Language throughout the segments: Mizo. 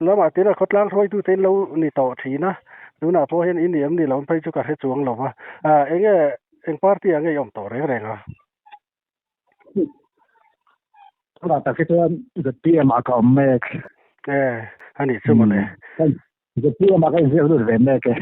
Lamah tina khawtlang hruaitute in lo ni tawh thin a, tunah pawh hian in ni em ni lo phei chu ka hre chuang lo va. Ah enge eng party ah nge i awm tawh reng reng a? Tunah tak hi chuan ZPM ah ka awm mek. E a nih chu mawle. ZPM ah ka inziak lut ve mek e.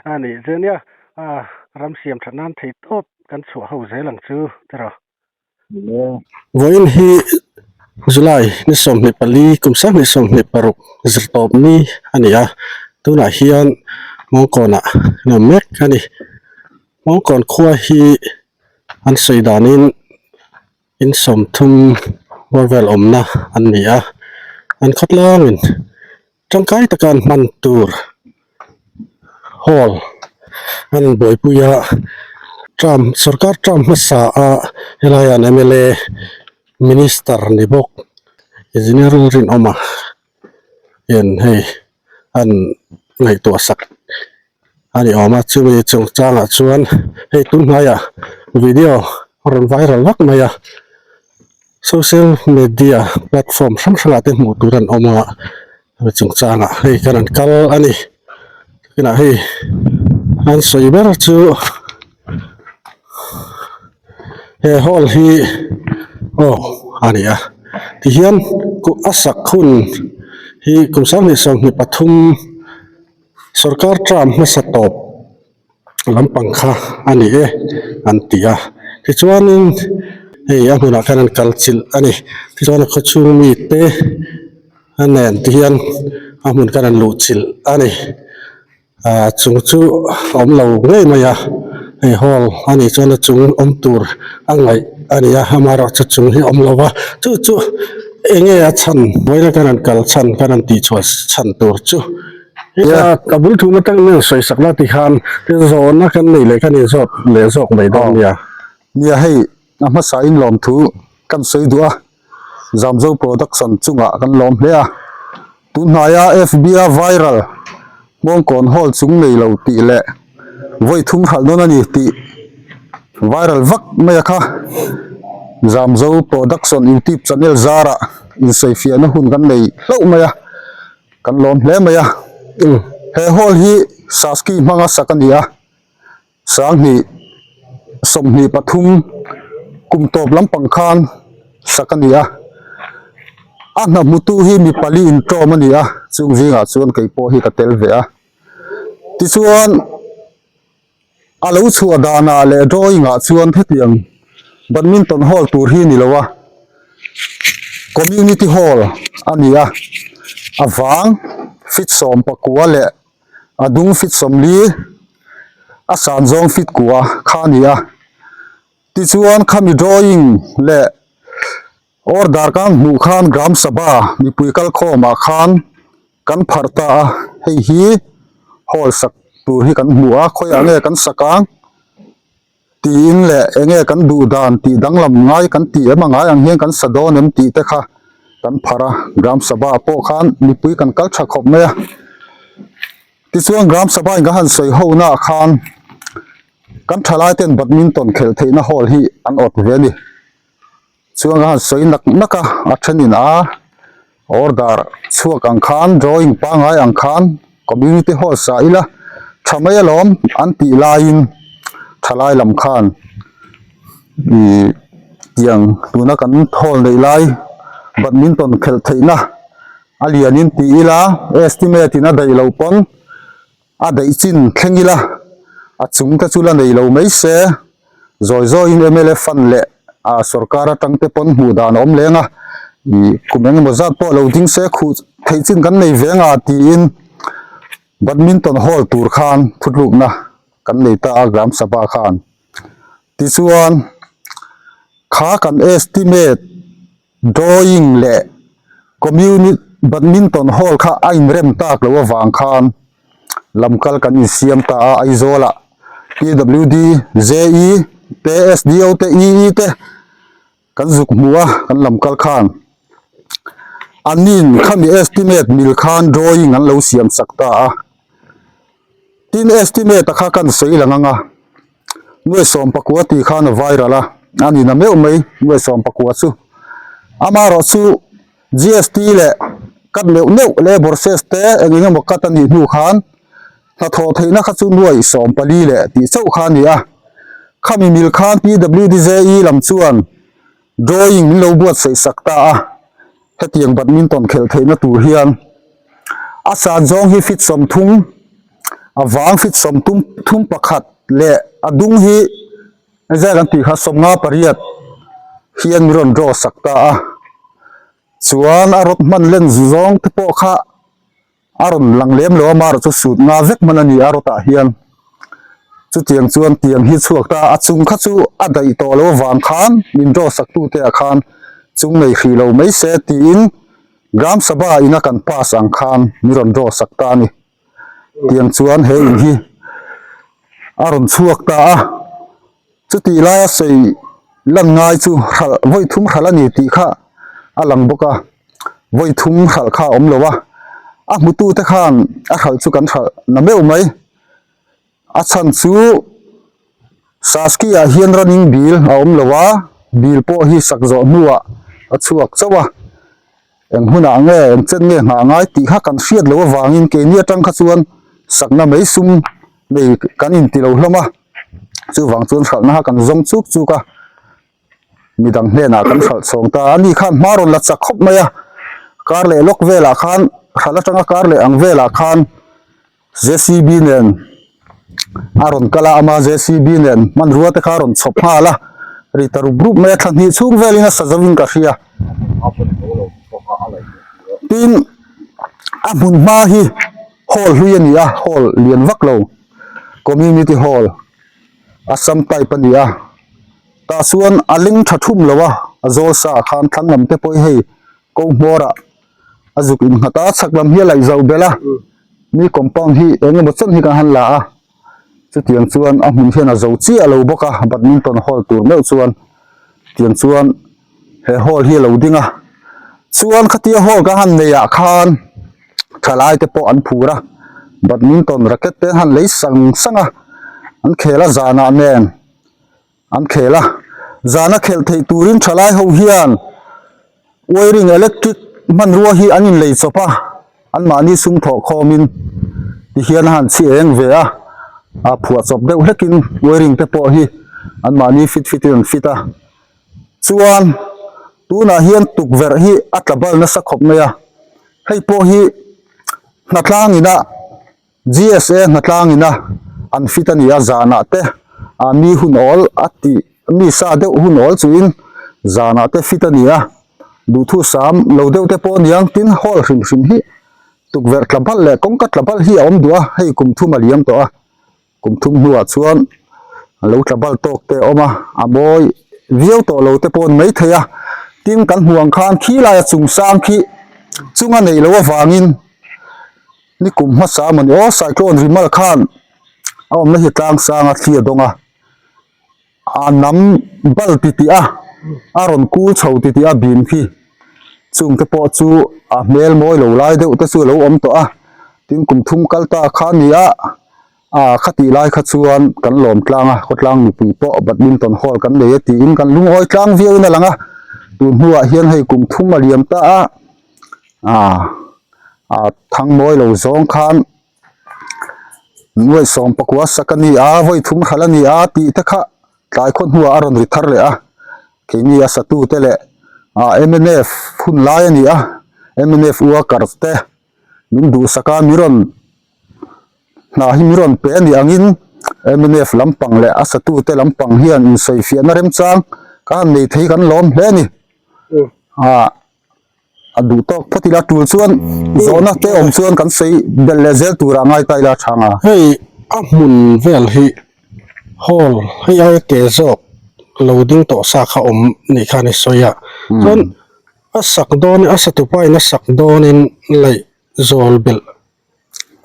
A nih chu nia, ah ram siam that nan thei tawp kan chhuah ho zel ang chu tiraw. Vawiin hi July ni 24 kum 2026 zirtawp ni a ni a, tunah hian Mawngkawnah an awm mek a ni. Mawngkawn khua hi an sawi danin in 30 bawr vel awmna an ni a, an khawtlangin tangkai taka an hman tur hall an buaipui a term sorkar term hmasa a helai ah an mla minister ni bawk engineer Lalrinawma hian hei an ngaihtuah sak a ni awm a chumi chungchangah chuan hei tun hnaiah video a rawn viral vak mai a social media platform hrang hrangah te hmuh tur an awm a hemi chungchangah hei kan an kal a ni tunah hei an sawi ber chu he hall hi aw a ni a tihian a sak hun hi kum 2023. Sorkar term hmasa tawp lampang kha a ni e an ti a tichuanin hei a hmunah khan an kal chilh a ni tichuan a khawchhung mite a nen te hian a hmun khan an luh chilh a ni ah chung chu a awm lo ngei mai a hei hall a nih chuan a chung awm tur a ngaih a ni a amaherawhchu chung hi a awm lo va chu chu eng nge a chhan vawiin khan an kal chhan khan an tihchhuah chhan tur chu ka bul thum atang nen sawi sak la tikhan zawhna kan nei leh kan inzawt leh zawk mai dawn nia. Nia hei a hmasa in lawmthu kan sawi duh a Zamzo production chungah kan lawm hle a tunhnaia F_B a viral Hmawngkawn hall chung nei lo tih leh vawi thum hralh dawn a ni tih viral vak mai a kha Zamzo production youtube channel zarah insawifiahna hun kan nei hlauh mai a kan lawm hle mai a he hall hi Saski hmanga sak a ni a 2023 kum tawp lampang khan sak a ni a a hna hmutu hi mi pali intawm a ni a chung zingah chuan kei pawh hi ka tel ve a tichuan a lo chhuah danah leh drawing ah chuan hetiang badminton hall tur hi a ni lo a community hall a ni a a vang feet 19 leh a dung feet 40 a san zawng feet kua kha a ni a tichuan khami drawing leh order kan hmuh khan gram sabha mipui kal khawmah khan kan pharh ta a hei hi hall sak tur hi kan hmu a khawiah nge kan sak ang tiin leh eng nge kan duh dan tih danglam ngai kan tih em a ngai ang hian kan sa dawn em tih te kha kan pharh a gram sabha pawh khan mipui kan kal tha khawp mai a tichuan gram sabha in kan han sawi ho naah khan kan thalai ten badminton khelh theihna hall hi an awt ve a ni. Chuan ka han sawi nak nak a a thenin a order chhuak ang khan drawing pangngai ang khan community hall sa ila tha mai alawm an tih laiin thalai lam khan ih tiang tuna kan hall neih lai badminton khelh theihna a lianin ti ila estimate in a daih loh pawn a daih chin thleng ila a chung te chu la nei lo mai se zawi zawiin mla fund leh ah sorkar atang te pawn hmuh dan a awm leng a ih kum eng emaw zat pawh lo ding se khuh theih chin kan nei ve nga tiin badminton hall tur khan thutlukna kan nei ta a gram sabha khan tichuan kha kan estimate drawing leh community badminton hall kha a inrem tak loh avang khan lamkal kan insiam ta a Aizawl ah P_W_D J_E te S_D_O te E_E te kan zuk hmu a kan lamkal khan an in khami estimate mil khan drawing an lo siam sak ta a tin estimate a kha kan sawi lang ang a. Nuai 19 tih khan a viral a, a ni na meuh mai nuai 19 chu. Amaherawh chu GST leh Cut neuh neuh labour cess te eng eng emaw cut a nih hnu khan hnathawh theihna kha chu nuai 14 leh tih chauh kha a ni a. Khami mil khan PWDJE lam chuan drawing min lo buatsaih sak ta a, hetiang badminton khelh theihna tur hian a san zawng hi feet 30, a vang feet 31 leh a dung hi engzat kan tih kha 58 hian min rawn draw sak ta a. Chuan a rawt hman len zawng te pawh kha a rawn lang lem lo a, amaherawh chu sut nga vek hman a ni a rawtah hian. Chutiang chuan tiang hi chhuak ta a, a chung kha chu a daih tawh lo avang khan min draw sak tute ah khan chung nei hrih lo mai se tiin Gram Sabha ina kan pass ang khan min rawn draw sak ta a ni. Tiang chuan he in hi a rawn chhuak ta a. Chutih laia sawi lan ngai chu hralh vawi thum hralh a ni tih kha a lang bawk a, vawi thum hralh kha a awm lo a, a hmutute khan a hralh chu kan hralh na meuh mai. A chhan chu Saski ah hian running bill a awm lo a, bill pawh hi sak zawh hnuah a chhuak chauh a. Eng hunah nge, eng chen nge nghah ngai tih kha kan hriat loh avangin keini atang kha chuan sakna mai sum nei kan inti lo hlawm a, chuvang chuan hralhna kha kan zawng chuk chuk a, midang hnenah kan hralh chhawng ta a, ani khan hma rawn la chak khawp mai a, kar leh lawk velah khan hralh atanga kar leh ang velah khan JCB nen a rawn kal a, ama JCB nen hmanrua te kha a rawn chhawp nghal a, ri ta rup rup mai a, thla hnih chhung velin a sa zo in ka hria. Tin, a hmun hma hi hall hlui a ni a, hall lian vak lo, community hall Assam type a ni a, tah chuan a leng tha thum lo a, a zawl sa ah khan thlang lam te pawh hi hei ko hmawr ah a zuk innghat a, chhak lam hi a laih zauh belh a, mi compound hi eng emaw chen hi kan han la a, chutiang chuan a hmun hian a zo chiah lo bawk a, badminton hall tur meuh chuan tiang chuan he hall hi a lo ding a, chuan khatia hall kan han neih ah khan thalai te pawh an phur a, badminton racket te an han lei sang sang a, an khel a zanah nen. An khel a, zana khelh theih turin thalai ho hian wiring electric hmanrua hi an inlei chawp a, anmahni sum thawh khawmin tihian a han chhi eng ve a, a phuah chawp deuh hlekin wiring te pawh hi anmahni fit fit in an fit a, chuan tunah hian tukverh hi a tla bal nasa khawp mai a, hei pawh hi hnatlang ina. GSA hnatlang ina an fit a ni a, zanah te ah mi hun awl a tih mi sa deuh hun awl chuin zanah te fit a ni a, duhthusam lo deuh te pawh a ni ang tin hall hrim hrim hi tukverh tla balh leh kawngka tla balh hi a awm duh a, hei kum thum a liam tawh a, kum thum hnuah chuan a lo tla balh tawk te a awm a, a mawi viau tawh lo te pawh a ni maithei a, tin kan hmuh ang khan khi laia chung sang khi chunga neih loh avangin. Ni kum hmasa maw ni aw cyclone Rimal khan a awmna hi tlang sang a thli a dawng a, a nam bal ti tih a, a rawn kul chho ti tih a bim khi chung te pawh chu a hmel mawi lo lai deuh te chu a lo awm tawh a, tin kum thum kal ta kha a ni a, ah khatih lai kha chuan kan lawm tlang a khawtlang mipui pawh badminton hall kan nei a tiin kan lungawi tlang viau in a lang a, tun hnuah hian hei kum thum a liam ta a. Ah ah thang mawi lo zawng khan nuai 19 sak a ni a vawi thum hralh a ni a tih te kha tlai khaw hnuah a rawn ri thar leh a keini a satu te leh ah mnf hun lai a ni a mnf worker te min duhsak a mi rawn hna hi mi rawn pe a nih angin mnf lampang leh a satu te lampang hian insawifiahna remchang ka han nei thei kan lawm hle a ni ah. A duh tawk phawt ila tul chuan zawhna te awm chuan kan sawi belh leh zel turah ngai ta ila tha nga. Hei a hmun vel hi hall hei aia te zawk lo ding tawh sa kha awm nih khan i sawi a chuan a sak dawn a satupa in a sak dawnin laih zawl belh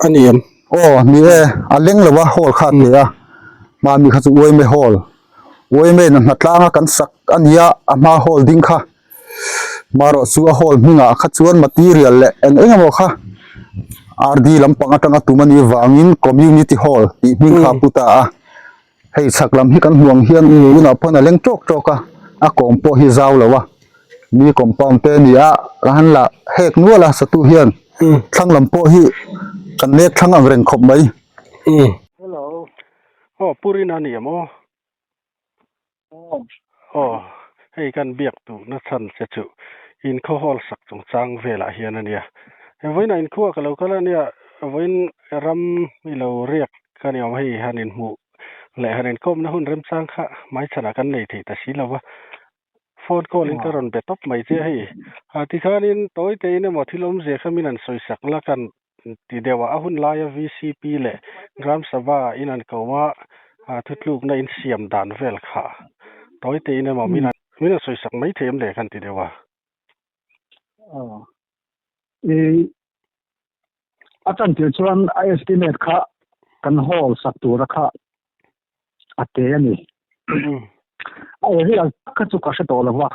A ni em? Aw, ni e, a leng lo a, hall kha a pe a, hmami kha chu Uaime hall, Uaime in a hnatlanga kan sak a nia, a hma hall ding kha, marawh chu a hall hmingah kha chuan material leh eng eng emaw kha RD lampang atanga tum a nih vangin community hall tih hming kha a pu ta a. Hei chhak lam hi kan hmuh ang hian tunah pawn a leng tawk tawk a, a kawm pawh hi zau lo a. Mi compound te a ni a ka han la hek nual a satu hian thlang lam pawh hi kan nek thlang ang reng khawp mai. Hello. Aw Pu Rina ni em aw? Aw hei kan biak duhna chhan che chu inkhaw hall sak chungchang velah hian a nia. Vawiinah inkhua ka lo kal a nia, vawiin ram i lo riak ka ni awm hei han inhmuh leh han inkawmna hun remchang kha hmaichhanah kan nei thei ta si lo va. Phone call in ka rawn be tawp mai che hei. A tikhanin tawi tein emaw thil awmzia kha min han sawi sak la kan ti deuh a, a hun laia VCP leh Gram Sabha in an ko a, thutlukna in siam dan vel kha tawi tein emaw min han min han sawi sak mai thei em le kan ti deuh a. I a chantir chuan a estimate kha kan hall sak tura kha a te a ni. A area kha chu ka hre tawh lo va.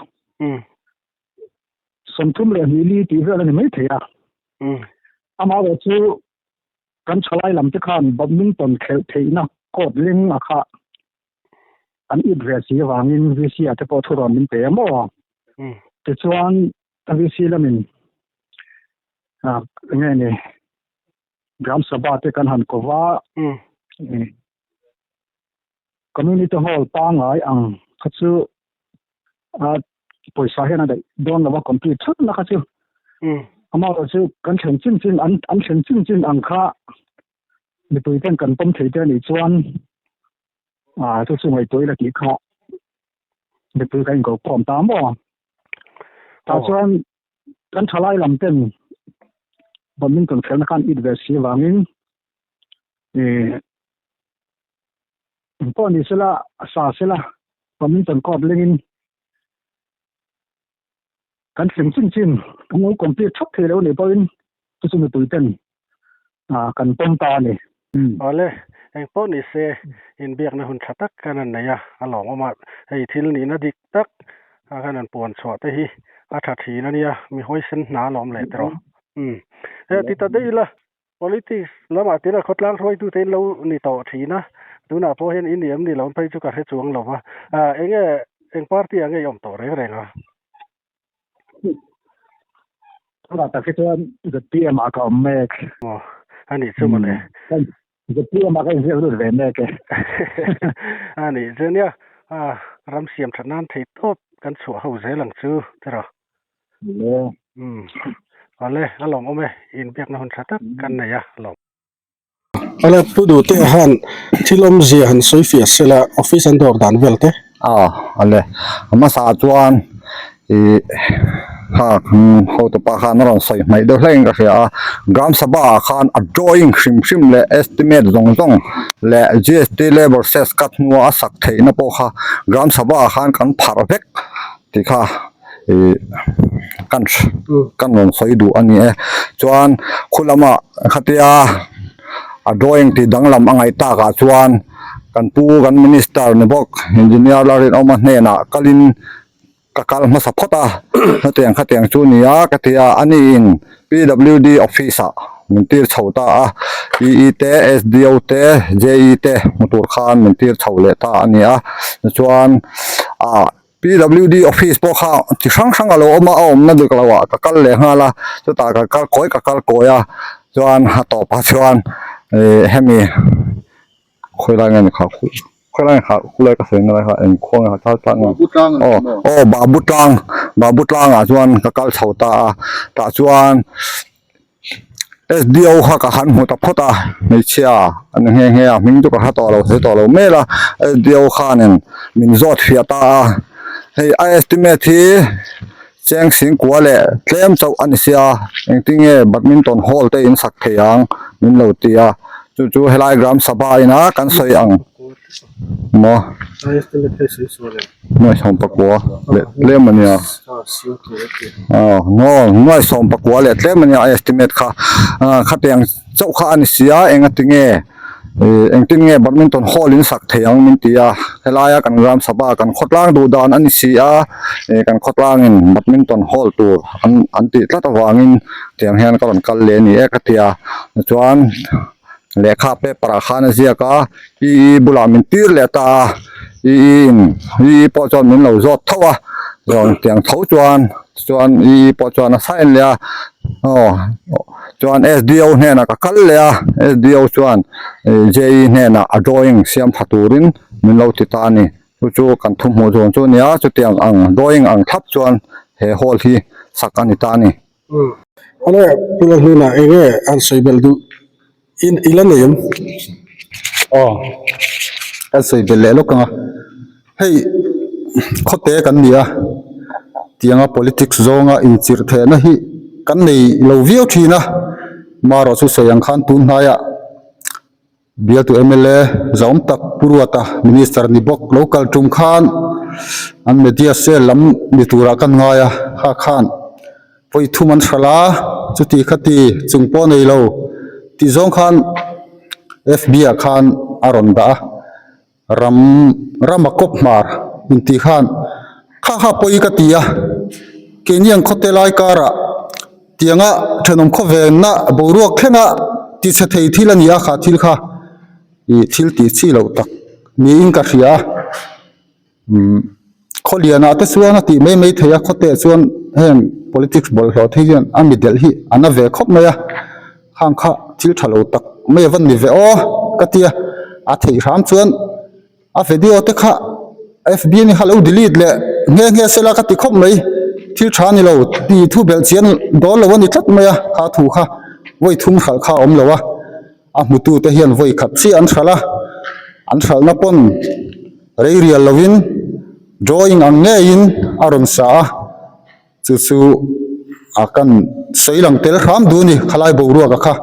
32 tih vel a ni mai thei a. Amaherawh chu kan thalai lam te khan badminton khelh theihna court leng a kha an it ve si avangin VC ah te pawh thurawn min pe a maw. Tichuan VC lamin enge ni Gram Sabha te kan han ko va, Community Hall pangngai ang kha chu a pawisa hian a daih dawn lo a complete theuh na kha chu. Amaherawh chu kan thlen chin chin an an thlen chin chin ang kha mipui ten kan pawm thei te a nih chuan chu chu ngaihtuah ila tih kha mipui kan inko khawm ta maw. Tah chuan Kan thalai lam ten badminton khelna khan it ve si avangin ih engpawh ni sela sa sela badminton court lengin kan thleng chin chin kan lo complete thap thei lo a nih pawhin chu chu mipui ten ah kan pawm ta a ni. Awle, engpawh ni se inbiakna hun tha tak kan han nei a, a lawmawm a, hei thil nihna dik tak a kan han puan chhuah te hi a tha thin a nia, mi huaisen hna a lawm leh tawh. Umm. He ti ta daih ila, politics lamah tina khawtlang hruaitute in lo ni tawh thin a, tunah pawh hian i ni em ni lo phei chu ka hre chuang lo va, ah enge eng party ah nge i awm tawh reng reng a? Tunah tak hi chuan ZPM ah ka awm mek. Aw, a nih chu mawle. ZPM ah ka inziak lut ve mek e. A nih chu nia, ram siam that nan thei tawp kan chhuah ho zel ang chu tiraw. Le. Umm, awle, a lawmawm e, inbiakna hun tha tak kan nei a, lawm. Ala pu duh te han thil awmzia han sawi fiah sela office an dawr dan vel te. A ale a hmasa chuan ih kha hotu pa khan a rawn sawi hmaih deuh hlek in ka hria a Gram Sabha ah khan a drawing hrim hrim leh estimate zawng zawng leh GST labour cess cut hnua a sak theihna pawh kha Gram Sabha ah khan kan pharh vek tih kha ih kan kan rawn sawi duh a ni e chuan khu lamah khatia a drawing tih danglam a ngaih tak ah chuan kan pu kan minister ni bawk engineer Lalrinawma hnenah kalin ka kal hmasa phawt a hetiang khatiang chu a ni a ka ti a ani in P W D office ah min tir chho ta a E E te S D O te J E te hmu tur khan min tir chho leh ta a ni a tichuan ah. PWD office pawh kha chi hrang hrang a lo awm a, a awmna dik lo ah ka kal leh nghal a, chutah ka kal kawi ka kal kawi a, chuan a tawp ah chuan ih hemi khawi lai nge ni kha khawi lai nge kha khulai ka sawi na lai kha eng khua nge kha tlang aw aw babu tlang babu tlang ah chuan ka kal chho ta a tah chuan. SDO kha ka han hmu ta phawt a hmeichhia a ni nghe nghe a hming chu ka hre tawh lo hre tawh lo mek a SDO khanin min zawt fiah ta a hei a estimate hi cheng singkua leh tlem chauh a ni sia engtinge badminton hall te in sak thei ang min lo ti a chu chu helai gram sabha ina kan sawi ang maw. Nuaisawm pakua leh tlem a nia aw nuai sawm pakua leh tlem a nia a estimate kha ah khatiang chauh kha a ni si a engati nge ih engtin nge badminton hall in sak thei ang min ti a helaia kan ram sabha kan khawtlang duh dan a ni si a ih kan khawtlangin badminton hall tur an an tih tlat avangin tiang hian ka rawn kal leh a ni e ka ti a tichuan lehkha paper ah khan a ziak a E E bulah min tir leh ta a E E in E E pawh chuan min lo zawt tho a. Zawng tiang tho chuan chuan i pawh chuan a sign leh a aw chuan S_D_O hnenah ka kal leh a S_D_O chuan J_E hnenah a drawing siam tha turin min lo ti ta a ni chu chu kan thu hmuh zawng chu a ni a chutiang ang drawing ang thlap chuan he hall hi sak a ni ta a ni. Awle Pu Lalhnuna eng nge an sawi belh duh in i la nei em? Aw kan sawi belh leh lawk ang a, hei khawte kan ni a, tianga politics zawnga inchirh theihna hi kan nei lo viau thin a, marawh chu sawi ang khan tun hnaiah Bialtu mla zawm tak Pu Ruata Minister ni bawk lo kal tum khan an media cell lam ni turah kan ngai a, kha khan vawi thum an hralh a, chuti khati chung pawh nei lo tih zawng khan fb ah khan a rawn dah a. Ram rama kawp hmar intih khan kha kha pawi ka ti a, keini ang khawte lai karah tianga thenawm khawvenna boruak thlenga tichhe thei thil a ni a, kha thil kha ih thil tih chi loh tak niin ka hria a, umm khawlianah te chuan a tih mai mai thei a, khawte ah chuan heng politics bawlhhlawh te hian a mi delh hi a na ve khawp mai a. Khang kha thil tha lo tak mai a va ni ve aw ka ti a, a theih hram chuan a video te kha fb ni kha lo delete leh nghe nghe sela ka ti khawp mai, thil tha ni lo ti thu belh chian dawn lo a ni tlat mai a, kha thu kha vawi thum hralh kha a awm lo a, a hmutu te hian vawi khat chiah an hralh a, an hralhna pawn rei rial lovin drawing ang ngeiin a rawn sa a. Chu chu a kan sawi lang tel hram duh a ni, khalai boruak a kha.